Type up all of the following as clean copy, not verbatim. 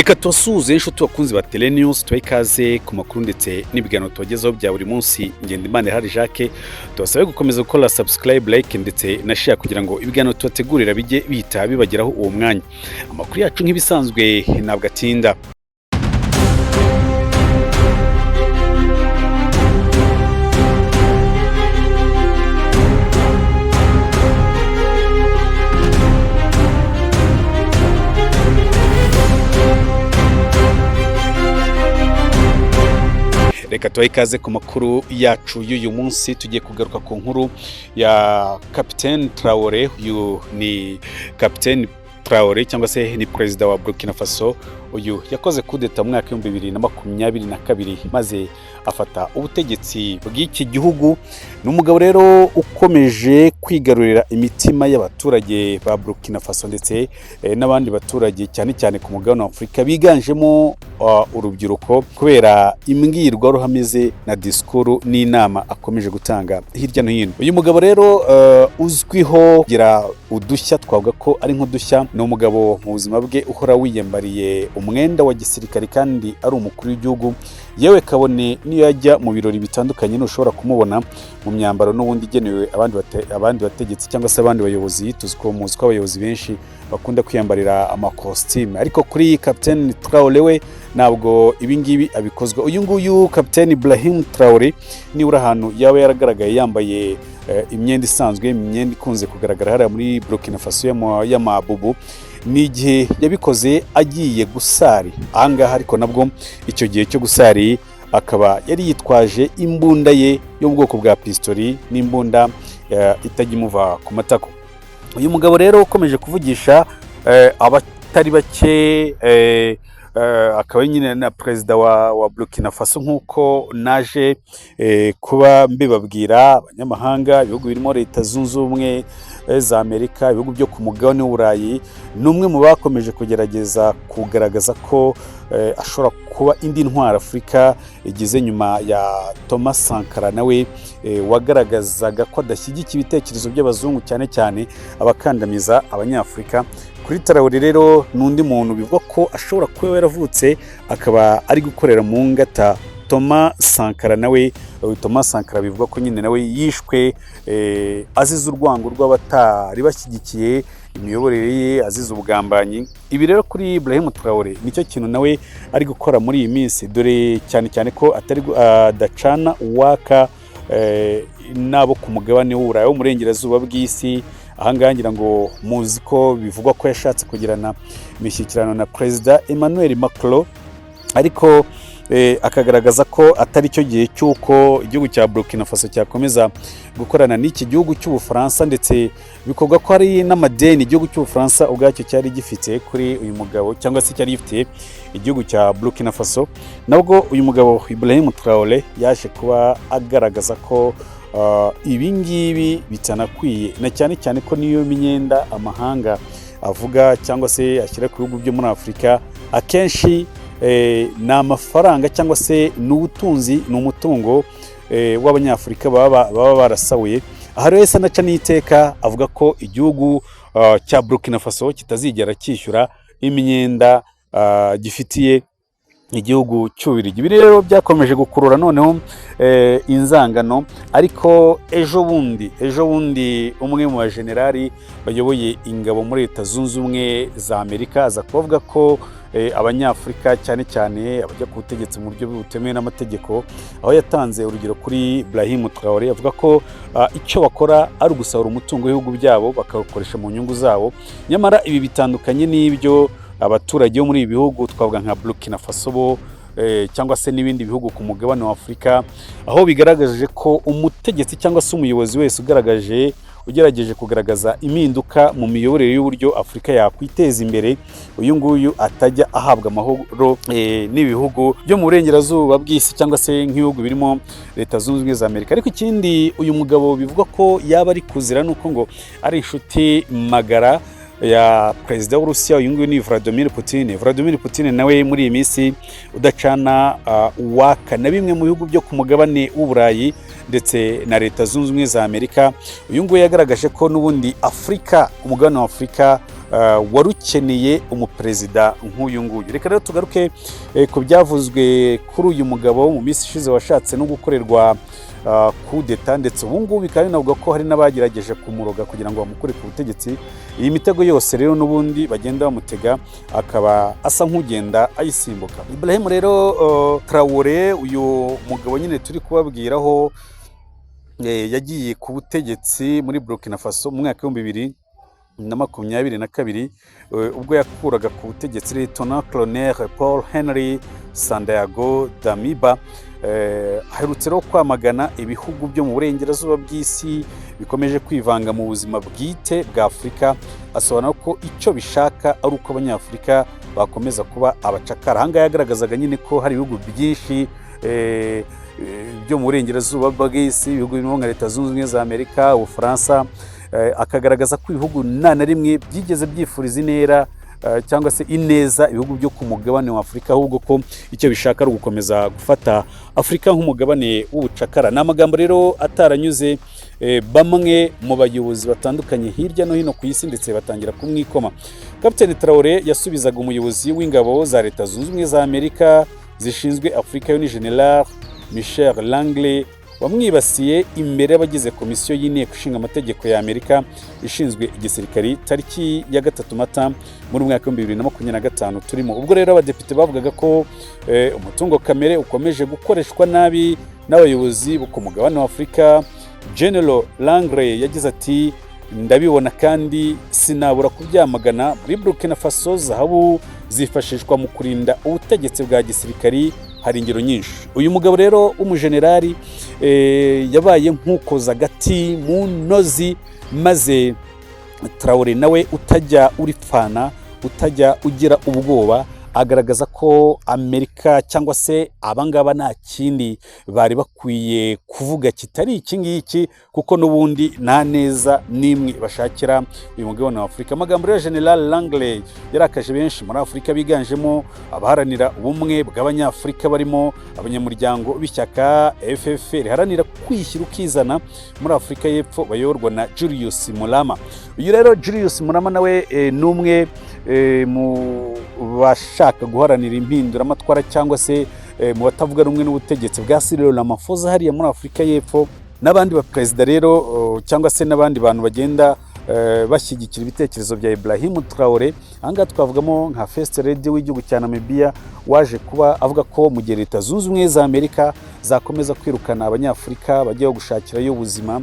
Reka tubasuhuze, inshuti bakunzi ba Tele News, tubahe ikaze ku makuru ndetse n'ibiganiro tubagezaho bya buri munsi. Ngendimana Ihari Jacques, tubasabe gukomeza gukora subscribe, like ndetse na share kugira ngo ibiganiro tubategurira bijye bihita bibageraho uwo mwanya. Amakuru yacu nk'ibisanzwe ntabwo atinda. Reka tubahe ikaze ku makuru yacu y'uyu munsi. Tugiye kugaruka ku nkuru ya Capitaine Traore. Uyu ni Capitaine Traore cyangwa se ni perezida wa Burkina Faso. Uyu yakoze kudeta mu mwaka w'2022 maze afata ubutegetsi bw'iki gihugu. Ni umugabo rero ukomeje kwigarurira imitima y'abaturage ba Burkina Faso ndetse n'abandi baturage, cyane cyane ku mugabane wa Afurika, biganjemo urubyiruko, kubera imbwirwaruhame ze na disikuru n'inama akomeje gutanga hirya no hino. Uyu mugabo rero uzwiho kugira udushya, twavuga ko ari nk'udushya. Ni umugabo mu buzima bwe uhora wiyambariye umwenda wa gisirikare kandi ari umukuru w'igihugu. Yewe, kabone niyo yajya mu birori bitandukanye, ntushobora kumubona mu myambaro n'ubundi igenewe abandi bategetsi cyangwa se abandi bayobozi. Tuzi ko, muzi ko abayobozi benshi bakunda kwiyambarira amakositimu, ariko kuri Capitaine Traore we ntabwo ibi ngibi abikozwa. Uyu nguyu Capitaine Ibrahim Traore, nibura ahantu yaba yaragaragaye yambaye imyenda isanzwe, imyenda ikunze kugaragara hariya muri Burkina Faso y'amabubu, ni igihe yabikoze agiye gusari ahangaha. Ariko nabwo icyo gihe cyo gusari akaba yari yitwaje imbunda ye yo mu bwoko bwa pistori, n'imbunda itajya imuva ku matako. Uyu mugabo rero ukomeje kuvugisha abatari bake, akaba nyine na perezida wa Burkina Faso, nk'uko naje kuba mbibabwira. Abanyamahanga, ibihugu birimo Leta Zunze Ubumwe za Amerika, ibihugu byo ku mugabane w'Uburayi, ni umwe mu bakomeje kugerageza kugaragaza ko ashobora kuba indi ntwaro Afurika igize nyuma ya Thomas Sankara, nawe wagaragazaga ko adashyigikiye ibitekerezo by'abazungu, cyane cyane abakandamiza Abanyafurika. Kuri Traore rero, ni undi muntu bivugwa ko ashobora kuba yaravutse akaba ari gukorera mu ngata Thomas Sankara. Nawe Thomas Sankara bivugwa ko nyine nawe yishwe azize urwango rw'abatari bashyigikiye imiyoborere ye, azize ubugambanyi. Ibi rero kuri Ibrahim Traore nicyo kintu nawe ari gukora muri iyi minsi, dore cyane cyane ko atari adacana uwaka n'abo ku mugabane w'Uburayi wo mu burengerazuba bw'isi. Ahangaha ngira ngo muzi ko bivugwa ko yashatse kugirana imishyikirano na Perezida Emmanuel Macron, ariko akagaragaza ko atari cyo gihe cy'uko igihugu cya Burkina Faso cyakomeza gukorana n'iki gihugu cy'Ubufaransa, ndetse bikorwa ko hari n'amadeni igihugu cy'Ubufaransa ubwacyo cyari gifite kuri uyu mugabo, cyangwa se cyari gifitiye igihugu cya Burkina Faso. Nabwo uyu mugabo Ibrahim Traore yaje kuba agaragaza ko ibi ngibi bitanakwiye, na cyane cyane ko niyo myenda amahanga avuga cyangwa se ashyira ku bihugu byo muri Afurika akenshi ni amafaranga cyangwa se ni ubutunzi, ni umutungo w'Abanyafurika baba barasahuye. Aha rero anaca n'iteka avuga ko igihugu cya Burkina Faso kitazigera cyishyura imyenda gifitiye igihugu cy'Ububiligi. Ibi rero byakomeje gukurura noneho inzangano. Ariko ejo bundi umwe mu bajenerali bayoboye ingabo muri Leta Zunze Ubumwe za Amerika aza kubavuga ko Abanyafurika, cyane cyane abajya ku butegetsi mu buryo butemewe n'amategeko, aho yatanze urugero kuri Ibrahim Traore, avuga ko icyo bakora ari ugusahura umutungo w'ibihugu byabo bakawukoresha mu nyungu zabo. Nyamara ibi bitandukanye n'ibyo abaturage bo muri ibi bihugu, twavuga nka Burkina Faso bo cyangwa se n'ibindi bihugu ku mugabane wa Afurika, aho bigaragaje ko umutegetsi cyangwa se umuyobozi wese ugerageje kugaragaza impinduka mu miyoborere y'uburyo Afurika yakwiteza imbere, uyu nguyu atajya ahabwa amahoro n'ibihugu byo mu burengerazuba bw'isi, cyangwa se nk'ibihugu birimo Leta Zunze Ubumwe za Amerika. Ariko ikindi uyu mugabo bivugwa ko yaba ari kuzira, ni uko ngo ari inshuti magara ya perezida w'Uburusiya. Uyu nguyu ni Vladimir Putin. Vladimir Putin nawe muri iyi minsi udacana uwaka na bimwe mu bihugu byo ku mugabane w'Uburayi ndetse na Leta Zunze Ubumwe za Amerika. Uyu nguyu yagaragaje ko n'ubundi Afurika, umugabane wa Afurika wari ukeneye umuperezida nk'uyu nguyu. Reka rero tugaruke ku byavuzwe kuri uyu mugabo mu minsi ishize washatse no gukorerwa kudeta, ndetse ubu ngubu bikaba binavuga ko hari n'abagerageje kumuroga kugira ngo bamukure ku butegetsi. Iyi mitego yose rero n'ubundi bagenda bamutega, akaba asa nk'ugenda ayisimbuka. Ibrahim rero Traoré, uyu mugabo nyine turi kubabwiraho, yagiye ku butegetsi muri Burkina Faso mu mwaka w'2022, ubwo yakuraga ku butegetsi Lieutenant Colonel Paul Henry Sandaogo Damiba. Aherutse rero kwamagana ibihugu byo mu burengerazuba bw'isi bikomeje kwivanga mu buzima bwite bwa Afurika, asobanura ko icyo bishaka ari uko Abanyafurika bakomeza kuba abacakara. Ahangaha yagaragazaga nyine ko hari ibihugu byinshi byo mu burengerazuba bw'isi, ibihugu birimo nka Leta Zunze Ubumwe za Amerika, Ubufaransa, akagaragaza ko ibihugu nta na rimwe byigeze byifuriza intera cyangwa se ineza ibihugu byo ku mugabane wa Afurika, ahubwo ko icyo bishaka ari ugukomeza gufata Afurika nk'umugabane w'ubucakara. Ni amagambo rero ataranyuze bamwe mu bayobozi batandukanye hirya no hino ku isi, ndetse batangira kumwikoma. Kapiteni Traoré yasubizaga umuyobozi w'ingabo za Leta Zunze Ubumwe za Amerika zishinzwe Afurika yo ni General Michel Langley, wamwibasiye imbere y'abagize komisiyo y'Inteko Ishinga Amategeko ya Amerika ishinzwe igisirikari, tariki ya 3 Mata muri mwaka w'2025 turimo. Ubwo rero abadepite bavugaga ko umutungo kamere ukomeje gukoreshwa nabi n'abayobozi bo ku mugabane wa Afurika, General Langley yagize ati: "Ndabibona kandi sinabura kubyamagana. Muri Burkina Faso zahabu zifashishwa mu kurinda ubutegetsi bwa gisirikari, hari ingero nyinshi." Uyu mugabo rero w'umujenerali yabaye nk'ukoza agati mu ntozi, maze Traoré nawe utajya uripfana, utajya ugira ubwoba, agaragaza ko Amerika cyangwa se abangaba nta kindi bari bakwiye kuvuga kitari iki ngiki, kuko n'ubundi nta neza n'imwe bashakira uyu mugabane wa Afurika. Amagambo rero General Langley yarakaje benshi muri Afurika, biganjemo abaharanira ubumwe bw'Abanyafurika, barimo abanyamuryango b'ishyaka FF riharanira kwishyira ukizana muri Afurika y'Epfo, bayoborwa na Julius Malema. Uyu rero Julius Malema nawe ni umwe mu bashaka guharanira impinduramatwara cyangwa se mu batavuga rumwe n'ubutegetsi bwa Cyril Ramaphosa hariya muri Afurika y'Epfo, n'abandi baperezida rero cyangwa se n'abandi bantu bagenda bashyigikira ibitekerezo bya Ibrahim Traoré. Ahangaha twavugamo nka First Lady w'igihugu cya Namibia, waje kuba avuga ko mu gihe Leta Zunze Ubumwe za Amerika zakomeza kwirukana Abanyafurika bajya gushakirayo ubuzima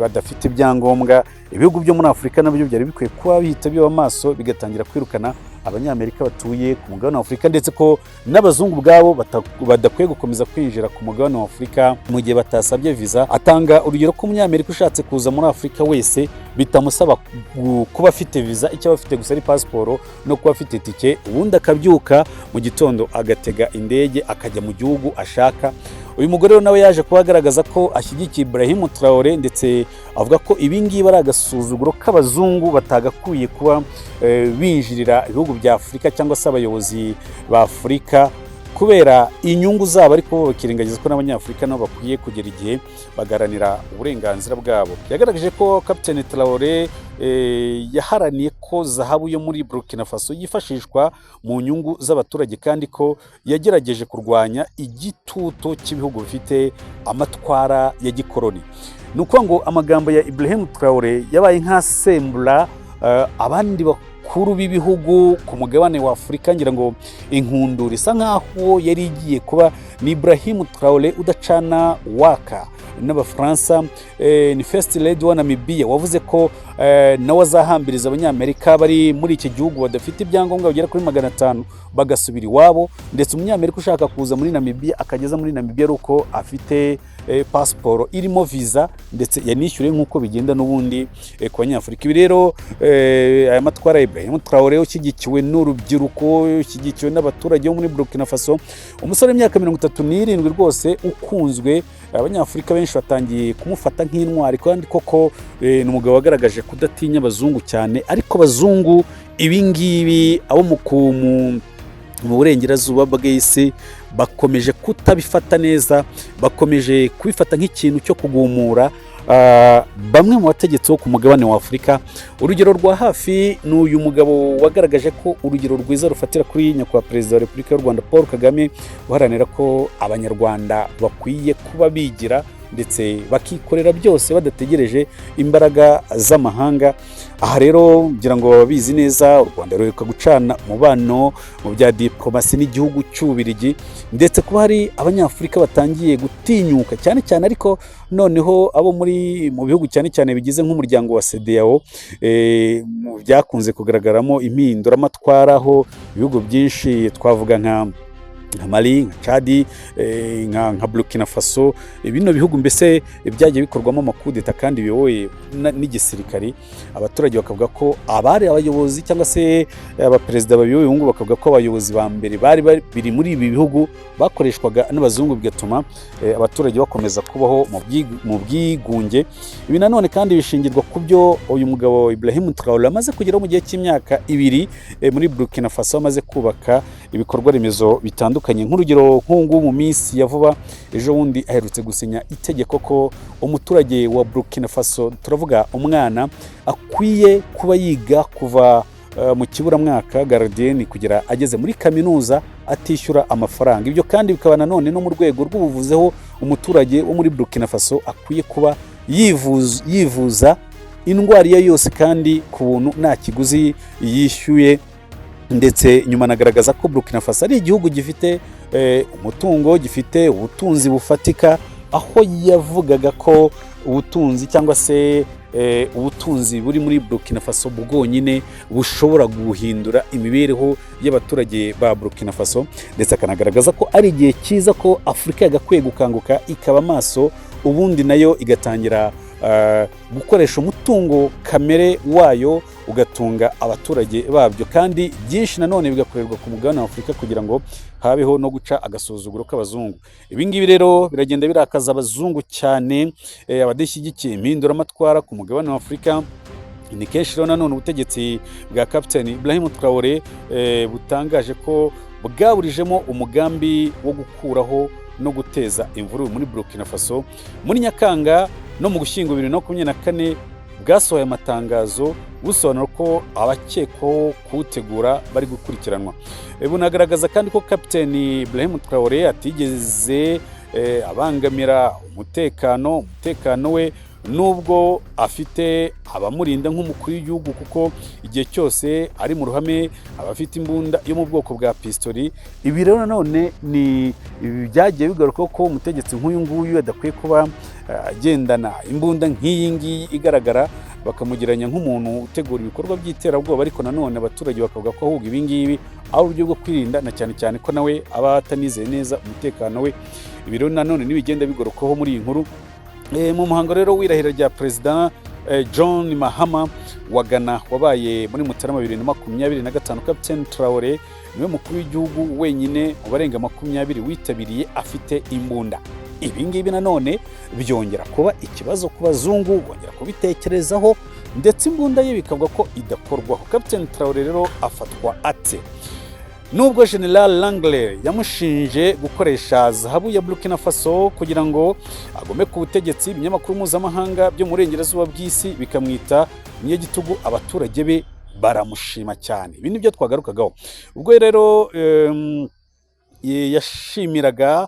badafite ibyangombwa, ibihugu byo muri Afurika nabyo byari bikwiye kuba bihita biba amaso bigatangira kwirukana Abanyamerika batuye ku mugabane wa Afurika, ndetse ko n'abazungu ubwabo badakwiye gukomeza kwinjira ku mugabane wa Afurika mu gihe batasabye viza. Atanga urugero ko Umunyamerika ushatse kuza muri Afurika wese bitamusaba kuba afite viza, icyo aba afite gusa ari pasiporo no kuba afite itike, ubundi akabyuka mu gitondo agatega indege akajya mu gihugu ashaka. Uyu mugore rero nawe yaje kuba agaragaza ko ashyigikiye Ibrahim Traoré, ndetse avuga ko ibi ngibi ari agasuzuguro k'abazungu batagakwiye kuba binjirira ibihugu bya Afurika cyangwa se abayobozi ba Afurika kubera inyungu zabo, ariko bo bakirengagiza ko n'Abanyafurika nabo bakwiye kugera igihe bagaharanira uburenganzira bwabo. Yagaragaje ko Captain Traoré yaharaniye ko zahabu yo muri Burkina Faso yifashishwa mu nyungu z'abaturage, kandi ko yagerageje kurwanya igitutu cy'ibihugu bifite amatwara ya gikoroni. Ni ukuvuga ngo amagambo ya Ibrahim Traoré yabaye nk'asembura abandi bakuru b'ibihugu ku mugabane wa Afurika. Ngira ngo inkundura isa nkaho yari igiye kuba. Ni Ibrahim Traoré udacana waka n'Abafaransa, ni First Lady wa Namibia wavuze ko nawe azahambiriza Abanyamerika bari muri iki gihugu badafite ibyangombwa bagera kuri 500 bagasubira iwabo, ndetse Umunyamerika ushaka kuza muri Namibia akageza muri Namibia ari uko afite pasiporo irimo visa, ndetse yanishyuriye nk'uko bigenda n'ubundi ku Banyafurika. Ibi rero aya matwara ya Ibrahim Traoré ushyigikiwe n'urubyiruko, ushyigikiwe n'abaturage bo muri Burkina Faso, umusore w'imyaka 37 rwose ukunzwe, Abanyafurika benshi batangiye kumufata nk'intwari, kandi koko ni umugabo wagaragaje kudatinya abazungu cyane. Ariko abazungu ibi ngibi abo mu burengerazuba bw'isi bakomeje kutabifata neza, bakomeje kubifata nk'ikintu cyo kugumura. bamwe mu bategetsi bo ku mugabane wa Afurika. Urugero rwa hafi ni uyu mugabo wagaragaje ko urugero rwiza rufatira kuri nyakubahwa Perezida wa Repubulika y'u Rwanda Paul Kagame, uharanira ko Abanyarwanda bakwiye kuba bigira ndetse bakikorera byose badategereje imbaraga z'amahanga. Aha rero ngira ngo babizi neza, u Rwanda ruheruka gucana umubano mu bya diplomasi n'igihugu cy'Ububirigi, ndetse kuba hari Abanyafurika batangiye gutinyuka cyane cyane, ariko noneho abo muri mu bihugu cyane cyane bigize nk'umuryango wa CEDEAO, byakunze kugaragaramo impinduramatwara, aho ibihugu byinshi twavuga nka Mali, nka Chad, nka Burkina Faso, bino bihugu mbese byagiye bikorwamo amakudeta kandi biyobowe n'igisirikari. Abaturage bakavuga ko abari abayobozi cyangwa se abaperezida babiyoboye ubu ngubu, bakavuga ko abayobozi ba mbere bari biri muri ibi bihugu bakoreshwaga n'abazungu, bigatuma abaturage bakomeza kubaho mu bwigunge. Ibi nanone kandi bishingirwa ku byo uyu mugabo Ibrahim Traoré amaze kugeraho mu gihe cy'imyaka 2 muri Burkina Faso, amaze kubaka ibikorwa remezo bitandukanye. Nk'urugero nk'ubu ngubu mu minsi ya vuba, ejo bundi aherutse gusinya itegeko ko umuturage wa Burkina Faso, turavuga umwana, akwiye kuba yiga kuva mu kiburamwaka, gardienne, kugera ageze muri kaminuza atishyura amafaranga. Ibyo kandi bikaba nanone no mu rwego rw'ubuvuzi, aho umuturage wo muri Burkina Faso akwiye kuba yivuza indwara iyo yose kandi ku buntu, nta kiguzi yishyuye. Ndetse nyuma anagaragaza ko Burkina Faso ari igihugu gifite umutungo, gifite ubutunzi bufatika, aho yavugaga ko ubutunzi cyangwa se ubutunzi buri muri Burkina Faso bwonyine bushobora guhindura imibereho y'abaturage ba Burkina Faso, ndetse akanagaragaza ko ari igihe cyiza ko Afurika yagakwiye gukanguka, ikaba maso, ubundi nayo igatangira gukoresha umutungo kamere wayo ugatunga abaturage babyo, kandi byinshi nanone bigakorerwa ku mugabane wa Afurika kugira ngo habeho no guca agasuzuguro k'abazungu. Ibi ngibi rero biragenda birakaza abazungu cyane, abadashyigikiye impinduramatwara ku mugabane wa Afurika. Ni kenshi rero nanone ubutegetsi bwa Kapiteni Ibrahim Traoré butangaje ko bwaburijemo umugambi wo gukuraho no guteza imvururu muri Burkina Faso. Muri Nyakanga no mu Gushyingo 2024 bwasohoye amatangazo busobanura ko abakekwaho kuwutegura bari gukurikiranwa. Bunagaragaza kandi ko Kapiteni Ibrahim Traoré atigeze abangamira umutekano we, nubwo afite abamurinda nk'umukuru w'igihugu, kuko igihe cyose ari mu ruhame aba afite imbunda yo mu bwoko bwa pistori. Ibi rero nanone ni ibi byagiye bigaruka ko umutegetsi nk'uyu nguyu adakwiye kuba agendana imbunda nk'iyi ngiyi igaragara, bakamugereranya nk'umuntu utegura ibikorwa by'iterabwoba. Ariko nanone abaturage bakavuga ko ahubwo ibi ngibi ari uburyo bwo kwirinda, na cyane cyane ko nawe aba atanizeye neza umutekano we. Ibi rero nanone n'ibigenda bigarukaho muri iyi nkuru. Mu muhango rero w'irahira rya Perezida John Mahama wa Ghana wabaye muri Mutarama 2025, Captain Traore niwe mukuru w'igihugu wenyine mu barenga 20 witabiriye afite imbunda. Ibi ngibi nanone byongera kuba ikibazo ku bazungu, bongera kubitekerezaho, ndetse imbunda ye bikavuga ko idakorwaho. Captain Traore rero afatwa ate? Nubwo General Langley yamushinje gukoresha zahabu ya Burkina Faso kugira ngo agome ku butegetsi, ibinyamakuru mpuzamahanga byo mu burengerazuba bw'isi bikamwita umunyagitugu, abaturage be baramushima cyane. Ibi nibyo twagarukagaho. Ubwo rero yashimiraga,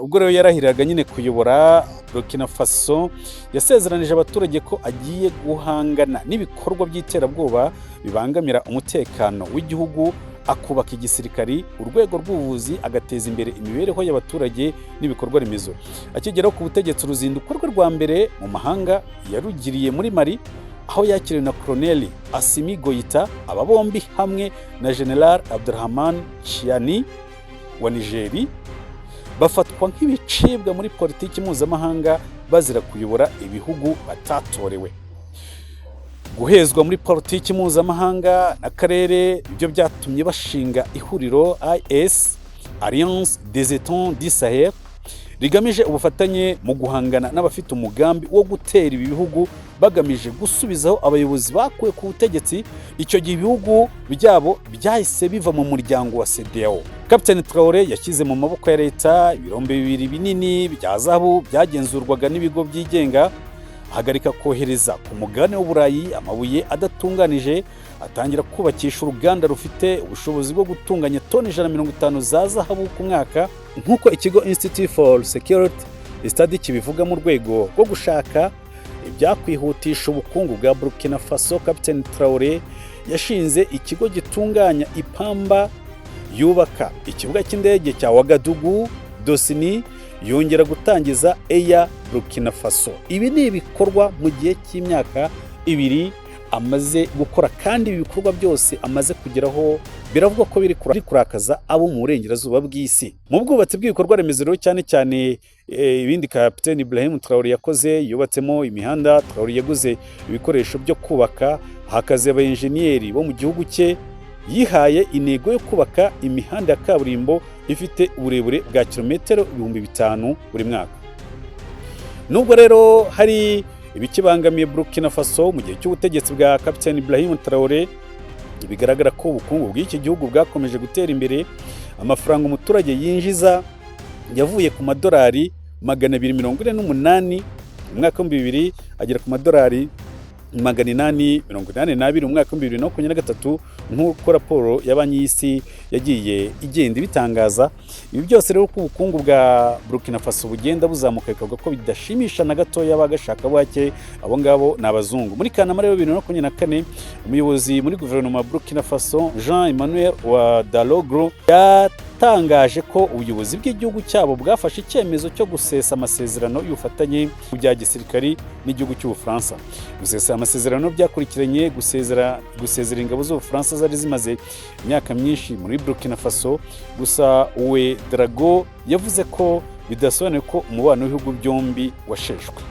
ubwo rero yarahiriraga nyine kuyobora Burkina Faso, yasezeranije abaturage ko agiye guhangana n'ibikorwa by'iterabwoba bibangamira umutekano w'igihugu, akubaka igisirikari, urwego rw'ubuvuzi, agateza imbere imibereho y'abaturage n'ibikorwa remezo. Akigeraho ku butegetsi, uruzinduko rwe rwa mbere mu mahanga yarugiriye muri Mali, aho yakiriwe na Colonel Assimi Goïta. Aba bombi hamwe na General Abdurrahman Tchiani wa Nigeri bafatwa nk'ibicibwa muri politiki mpuzamahanga, bazira kuyobora ibihugu batatorewe. Guhezwa muri politiki mpuzamahanga n'akarere, ibyo byatumye bashinga ihuriro AES, Alliance des États du Sahel, rigamije ubufatanye mu guhangana n'abafite umugambi wo gutera ibi bihugu bagamije gusubizaho abayobozi bakuwe ku butegetsi. Icyo gihe ibihugu byabo byahise biva mu muryango wa CEDEAO. Captain Traore yashyize mu maboko ya leta ibirombe bibiri binini bya zahabu byagenzurwaga n'ibigo byigenga. Ahagarika kohereza ku mugabane w'Uburayi amabuye adatunganije, atangira kubakisha uruganda rufite ubushobozi bwo gutunganya toni 150 za zahabu ku mwaka, nk'uko ikigo Institute for Security Study kibivuga. Mu rwego rwo gushaka ibyakwihutisha ubukungu bwa Burkina Faso, Captain Traore yashinze ikigo gitunganya ipamba, yubaka ikibuga cy'indege cya Wagadugu Dosini, yongera gutangiza Air Burkina Faso. Ibi ni ibikorwa mu gihe cy'imyaka 2 amaze gukora, kandi ibi bikorwa byose amaze kugeraho biravugwa ko biri kurakaza abo mu burengerazuba bw'isi. Mu bwubatsi bw'ibikorwa remezo rero, cyane cyane ibindi Kapiteni Ibrahim Traore yakoze, yubatsemo imihanda. Traore yaguze ibikoresho byo kubaka, hakaze aba enjeniyeri bo mu gihugu cye. Yihaye intego yo kubaka imihanda ya kaburimbo ifite uburebure bwa kilometero 5000 buri mwaka. Nubwo rero hari ibikibangamiye Burkina Faso mu gihe cy'ubutegetsi bwa Kapiteni Ibrahim Traore, bigaragara ko ubukungu bw'iki gihugu bwakomeje gutera imbere. Amafaranga umuturage yinjiza yavuye ku madolari 248 mu mwaka wa 2000 agera ku madolari 882 mu mwaka wa 2023, nk'uko raporo ya Banki y'Isi yagiye igenda ibitangaza. Ibi byose rero, ko ubukungu bwa Burkina Faso bugenda buzamuka, bikavuga ko bidashimisha na gatoya bagashaka bake, abo ngabo ni abazungu. Muri Kanama rero 2024, umuyobozi muri guverinoma ya Burkina Faso, Jean Emmanuel Ouedraogo, yatangaje ko ubuyobozi bw'igihugu cyabo bwafashe icyemezo cyo gusesa amasezerano y'ubufatanye mu bya gisirikari n'igihugu cy'Ubufaransa. Gusesa amasezerano byakurikiranye gusezera ingabo z'Ubufaransa zari zimaze imyaka myinshi muri Burkina Faso. Gusa Ouedraogo yavuze ko bidasobanuye ko umubano w'ibihugu byombi washeshwe.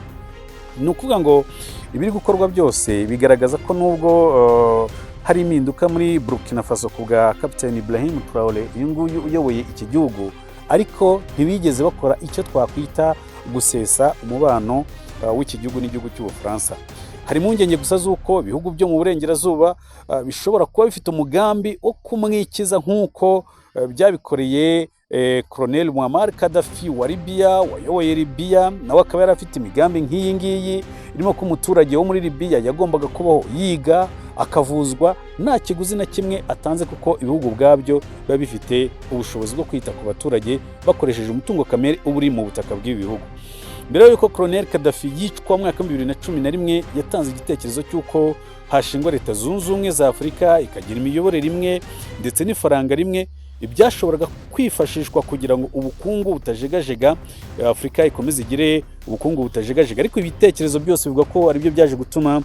Ni ukuvuga ngo ibiri gukorwa byose bigaragaza ko nubwo hari impinduka muri Burkina Faso ku bwa Kapiteni Ibrahim Traore, uyu nguyu uyoboye iki gihugu, ariko ntibigeze bakora icyo twakwita gusesa umubano w'iki gihugu n'igihugu cy'Ubufaransa. Hari impungenge gusa z'uko ibihugu byo mu burengerazuba bishobora kuba bifite umugambi wo kumwikiza, nk'uko byabikoreye Colonel Muammar Gaddafi wa Libya, wayoboye Libya, nawe akaba yari afite imigambi nk'iyi ngiyi irimo ko umuturage wo muri Libya yagombaga kubaho yiga, akavuzwa nta kiguzi na kimwe atanze, kuko ibihugu ubwabyo biba bifite ubushobozi bwo kwita ku baturage bakoresheje umutungo kamere uba uri mu butaka bw'ibi bihugu. Mbere y'uko Colonel Gaddafi yicwa mu mwaka wa 2011, yatanze igitekerezo cy'uko hashingwa Leta Zunze Ubumwe za Afurika, ikagira imiyoborere imwe ndetse n'ifaranga rimwe, ibyashoboraga kwifashishwa kugira ngo ubukungu butajegajega, Afurika ikomeze igire ubukungu butajegajega. Ariko ibitekerezo byose bivuga ko aribyo byaje gutuma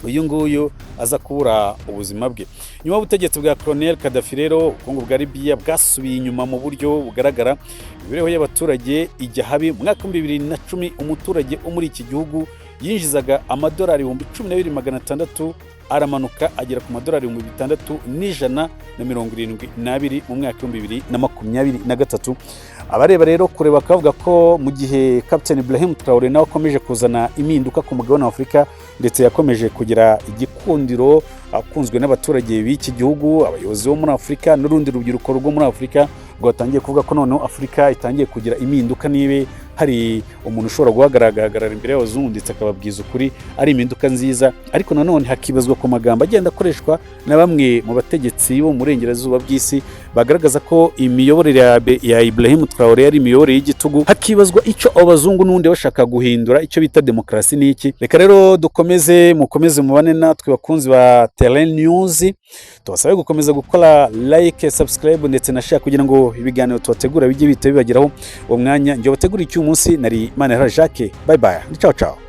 uyu nguyu aza kubura ubuzima bwe. Nyuma y'ubutegetsi bwa Colonel Gaddafi rero, ubukungu bwa Libya bwasubiye inyuma mu buryo bugaragara, imibereho y'abaturage ijya habi. Mu mwaka wa 2010, umuturage wo muri iki gihugu yinjizaga amadolari 12,600, aramanuka agera ku madolari 6,172 mu mwaka wa 2023. Abareba rero kure bakavuga ko mu gihe Captain Ibrahim Traore nawe akomeje kuzana impinduka ku mugabane wa Afurika, ndetse yakomeje kugira igikundiro, akunzwe n'abaturage b'iki gihugu, abayobozi bo muri Afurika n'urundi rubyiruko rwo muri Afurika rwatangiye kuvuga ko noneho Afurika itangiye kugira impinduka, niba hari umuntu ushobora guhagarara imbere y'abazungu ndetse akababwiza ukuri, ari impinduka nziza. Ariko nanone hakibazwa ku magambo agenda akoreshwa na bamwe mu bategetsi bo mu burengerazuba bw'isi, bagaragaza ko imiyoborere ya Ibrahim Traore ari imiyoborere y'igitugu. Hakibazwa icyo abo bazungu n'ubundi bashaka guhindura, icyo bita demokarasi n'iki. Reka rero dukomeze, mukomeze mubane natwe, bakunzi ba Terrain News. Tubasabe gukomeza gukora like, subscribe ndetse na share, kugira ngo ibiganiro tubategura bijye bihita bibageraho uwo mwanya. Njye bategura icy'uyu munsi nari Manera Jacques. Bye bye, ciao ciao.